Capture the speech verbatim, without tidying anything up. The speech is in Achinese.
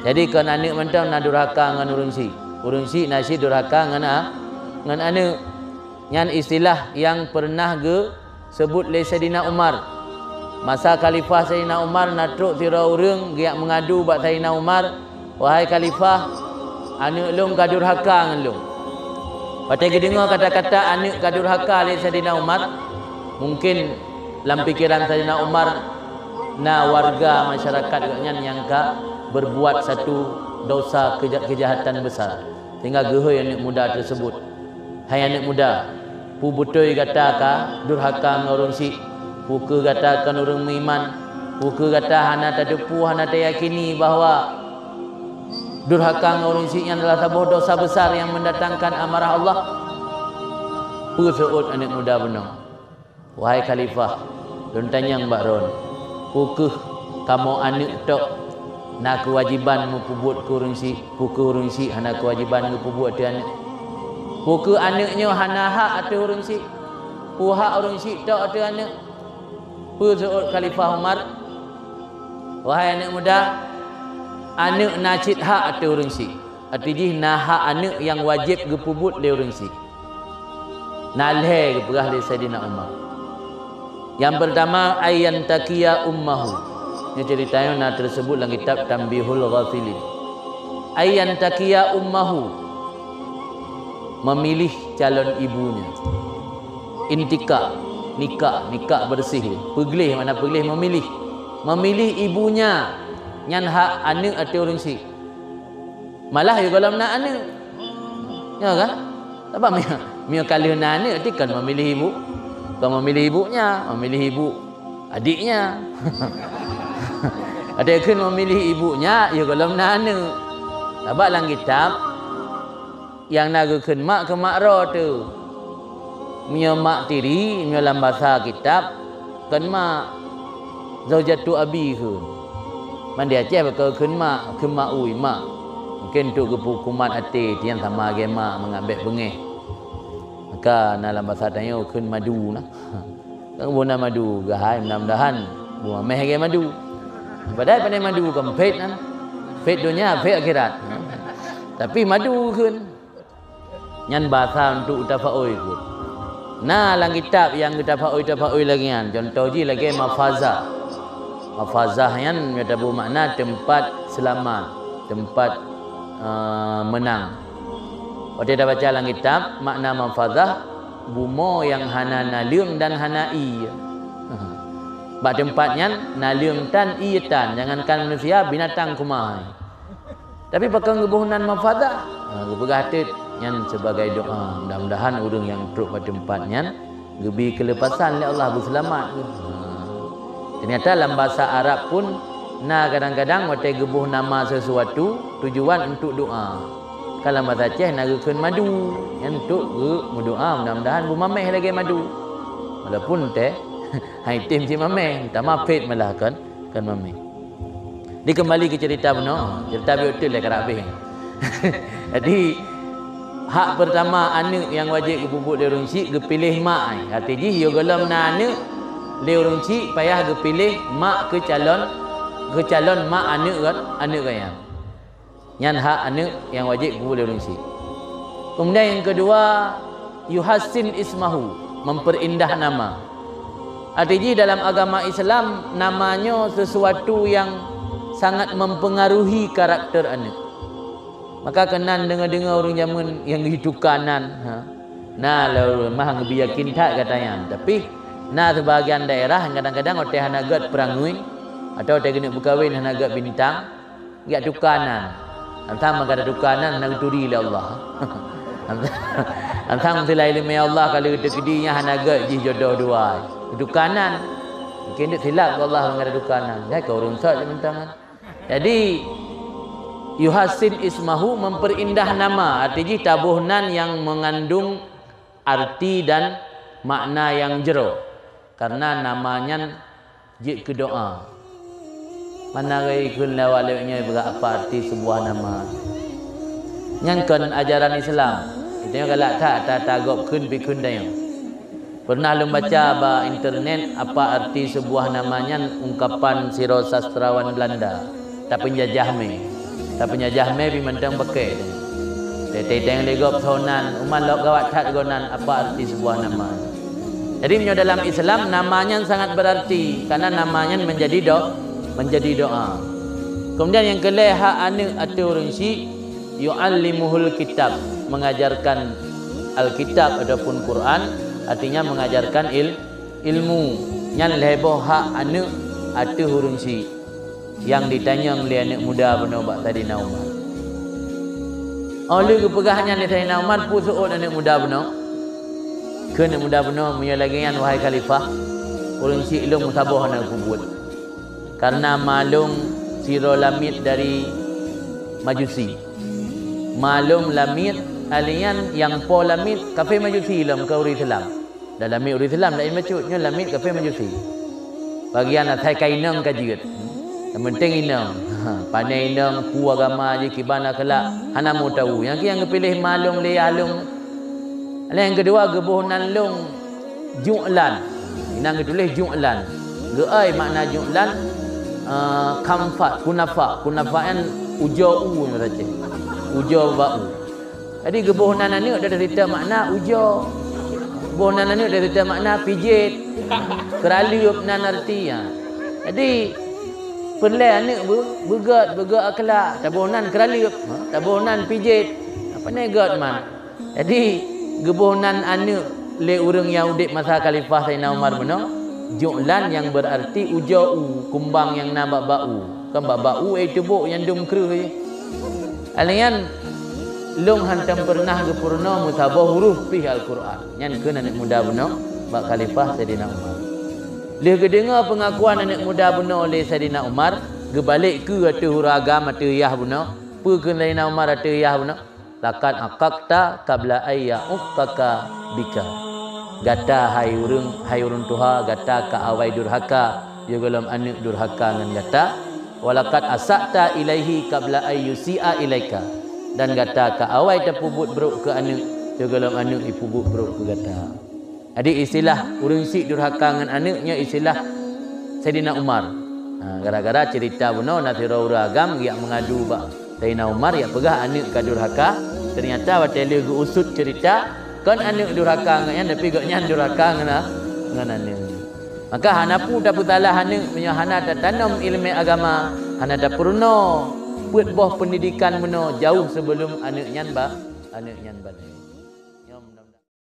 Jadi kon aneuëk mantong na durhaka ngon ureuëng syiek. Ureuëng syiek na cit durhaka ngon a, ngon aneuëk. Nyan istilah nyang peureunah geuseubut lé Saidina Umar. Masa khalifah Saidina Umar na trok sidroe ureuëng geujak meungadu bak Saidina Umar, "Wahai khalifah, aneuëk lôn ka durhaka ngon lôn." Watée geudeungoe kata-kata aneuëk ka durhaka lé Saidina Umar, mungkin lam pikeran Saidina Umar na warga masyarakat gobnyan nyang ka berbuat satu dosa keja-, kejahatan besar, sehingga geuhôi aneuëk muda tersebut. "Hai aneuëk muda, peue beutôi gata ka durhaka ngon ureuëng syiek? Peu kheueh gata kon ureuëng meuiman? Peu kheueh gata hana tateupeue, hana tayakini bahwa durhaka ngon ureuëng syiek nyan adalah saboh dosa besar nyang mendatangkan amarah Allah?" Peue seuôt aneuëk muda bunoe, "Wahai khalifah, lôn tanyong bak droen, peu kheueh kamoe aneuëk tok na keuwajiban meupeubuet keu ureuëng syiek, peu kheueh ureuëng syiek hana keuwajiban geupeubuet ateueh aneuëk? Peu kheueh aneuëk nyoe hana hak ateueh ureuëng syiek? Peu hak ureuëng syiek tok ateueh aneuëk?" Peue seuôt Khalifah Umar, "Wahai aneuëk muda, aneuëk na cit hak ateueh ureuëng syiek. Arti jih na hak aneuëk nyang wajéb geupeubuet lé ureuëng syiek." Na lhée geupeugah lé Saidina Umar. Nyang peurtama, "Ayyan taqiya ummahu." Nyoe ceurita nyoe na teuseubut lam kitab Tanbihul Ghafilin. "Ayyan taqiya ummahu." Memilih calon ibunya. Intiqa, nikah, nikah beureuséh. Peugleh, makna peugleh, memilih. Memilih ibunya, nyan hak aneuëk ateueh ureuëng syiek. Malah yôh gohlom na aneuëk. Ya kan? Sabab meunyoe, meunyoe ka lheueh na aneuëk, arti kon memilih ibu. Kon memilih ibunya, memilih ibu adiknya. Ada kheun memilih ibunya, yôh gohlom na aneuëk. Sabab lam kitab, nyang na geukheun mak keu mak droe teuh. Meunyoe mak tiri, meunyoe lam basa kitab, kon mak. Zaujatu abi kheun. Man di Aceh bak kheun mak, kheun mak ui, mak. Mungken untuk geupeukumat até, tiang sama lagée mak mangat bék beungéh. Maka na lam basa tanyoe kheun madu na. Kan bunoe madu geuhai, mudah-mudahan bumaméh lagée madu. Padahai pandai madu kon phét nyan. Phét donya, phét akhirat. Tapi madu kheun. Nyan basa untuk tafaoi kheun. Na lam kitab nyang geutafaoi-tafaoi lagée nyan. Contoh jih lagée mafazah. Mafazah nyan geutabeumakna teumpat seulamat, teumpat, eh, meunang. Watée tabaca lam kitab, makna mafazah, bumoe nyang hana naleueng dan hana ié. Bak teumpat nyan, naleueng tan, ié tan, jangankan manusia, binatang keumah. Tapi pakon geuboh nan mafazah? Ha, geupeugah teuk nyan sibagai doa. Mudah-mudahan ureuëng nyang trok bak teumpat nyan geubi keuleupasan lé Allah, beuseulamat geuh. Ha. Teunyata lam basa Arab pun na kadang-kadang watée geuboh nama sesuatu tujuan untuk doa. Ka lam basa Aceh na geukheun madu, nyan untuk geu-, meudoa mudah-mudahan bumaméh lagée madu. Walaupun teh hai tem cit maméh, tamaphét malah kon, kon maméh. Dikembali ke cerita bunoe, cerita biôh teuk lé karab habéh. Jadi, hak pertama aneuëk nyang wajéb geupeubuet lé ureuëng syiek geupiléh mak ai. Arti jih, yôh gohlom na aneuëk lé ureuëng syiek payah geupiléh mak keu calon, keu calon mak aneuëk geuh, aneuëk geuh nyan. Nyan hak aneuëk nyang wajéb geupeue lé ureuëng syiek. Keumudian nyang keudua, yuhassin ismahu, mempereindah nama. Arti jih dalam agama Islam, nama nyoe sesuatu nyang sangat mempengaruhi karakter aneuëk. Maka keunan deungoe-deungoe ureuëng jameun nyang jituka nan, ha. Na lé ureuëng mah geubi yakin that gata nyan, tapi na seubahagian daerah kadang-kadang watée hana gét peurangui, atawa watée geuneuk meukawen hana gét bintang, geujak tuka nan. Antang meuka tuka nan hana geuturi lé Allah. Antang sila ileumé Allah ka lheueh teukeudi nyan hana gét jih jodoh dua. Tuka nan. Mungkin deuek silap keu Allah meuka tuka nan. Hai keu ureuëng sot mantong kan. Jadi, yuhassin ismahu, memperindah nama, arti jih taboh nan nyang mengandung arti dan makna nyang jroh. Karena nama nyan jeuet keu doa. Mana geuikheun lé awak lewat nyoe beurak apa arti sebuah nama. Nyan kon ajaran Islam. Geutanyoe galak that ata-ata gob kheun pi kheun tanyoe. Pernah lôn baca bak internet apa arti sebuah nama nyan ungkapan sidroe sastrawan Belanda, tapeunjajah mé. Tapi nyajah mé pih mantong pakai. Teuntang lé gob soe nan, umat lok gawat that gob nan, apa arti sebuah nama. Jadi meunyoe dalam Islam, nama nyan sangat berarti, karena nama nyan menjadi do-, menjadi doa. Kemudian nyang keulhèe, hak aneuk ateueh ureueng syik, yu'allimuhul kitab, mengajarkan Alkitab ataupun Quran, artinya mengajarkan il-, ilmu. Nyan lhèe boh hak aneuk ateueh ureueng syik nyang jitanyong lé aneuk muda bunoe bak Saidina Umar. Óh lheueh geupeugah nyan lé Saidina Umar, peue seuôt aneuk muda bunoe? Kheun aneuk muda bunoe, "Meunyoe lagèe nyan, wahai khalifah, ureueng syik lôn meusaboh hana geupeubuet. Karena ma lôn sidroe lamiet dari Majusi. Ma lôn lamiet, alèh nyan nyang po lamiet kafé Majusi lom, kon ureueng Islam." Dan lamiet ureueng Islam laén bacut, nyoe lamiet kafé Majusi. Bagian asai ka inong ka jeuet. Nyang penting inong. Ha, pane inong, peue agama jih, kiban akhlak, hana meu tahu. Nyang keu nyang geupiléh ma lôn lé yah lôn. Nyang keudua, geuboh nan lôn Ju'lan. Inan geutuléh Ju'lan. Geuai makna Ju'lan, eh, kamfat, kunafa. Kunafa nyan ujoe u, nyan saja. Ujoe bak u. Jadi geuboh nan aneuk dari sita makna ujoe. Boh nan aneuk dari sita makna pijet. Keuraleueb nan arti, ha. Jadi peureulèe aneuk beu-, beugèt, beugèt akhlak. Taboh nan keuraleueb, ha, taboh nan pijet. Apa ni gèt man? Jadi geuboh nan aneuk lé ureueng nyang udép masa khalifah Saidina Umar bunoe, Ju'lan nyang berarti ujoe u, kumbang nyang na bak-bak u. Kon bak-bak u, eh, tubôk nyang dum kreueh. Alèh nyan, lôn hantom peureunah geupeurunoe meusaboh huruf pih Al-Qur'an. Nyan kheun aneuk muda bunoe bak khalifah Saidina Umar. Lheueh geudeungoe peungakuan aneuk muda bunoe lé Saidina Umar, geubalek keu ateueh ureueng agam ateueh yah bunoe. Peue kheun Saidina Umar ateueh yah bunoe? "Laqad aqaqta qabla an ya'uqqaka bika." Gata hai ureueng, hai ureueng tuha, gata ka awai durhaka, yoh gohlom aneuk durhaka ngon gata. "Wa laqad asa'ta ilaihi qabla an yusi'a ilaika." Dan gata ka awai tapeubuet brok keu aneuk, yoh gohlom aneuk jipeubuet brok keu gata. Jadi istilah ureueng syik durhaka ngon aneuk nyoe istilah Saidina Umar. Ha, gara-gara cerita bunoe na sidroe ureueng agam geujak meungadu bak Saidina Umar, jak peugah aneuk ka durhaka. Ternyata watèe lheueh geuusut cerita, kon aneuk durhaka ngon nyan, tapi gobnyan durhaka ngon a-, ngon aneuk. Maka hana peue tapeusalah aneuk meunyoe hana tatanom ileumèe agama, hana tapeurunoe peuet boh peundidikan bunoe jauh sibeulom aneuk nyan ba-, aneuk nyan balek.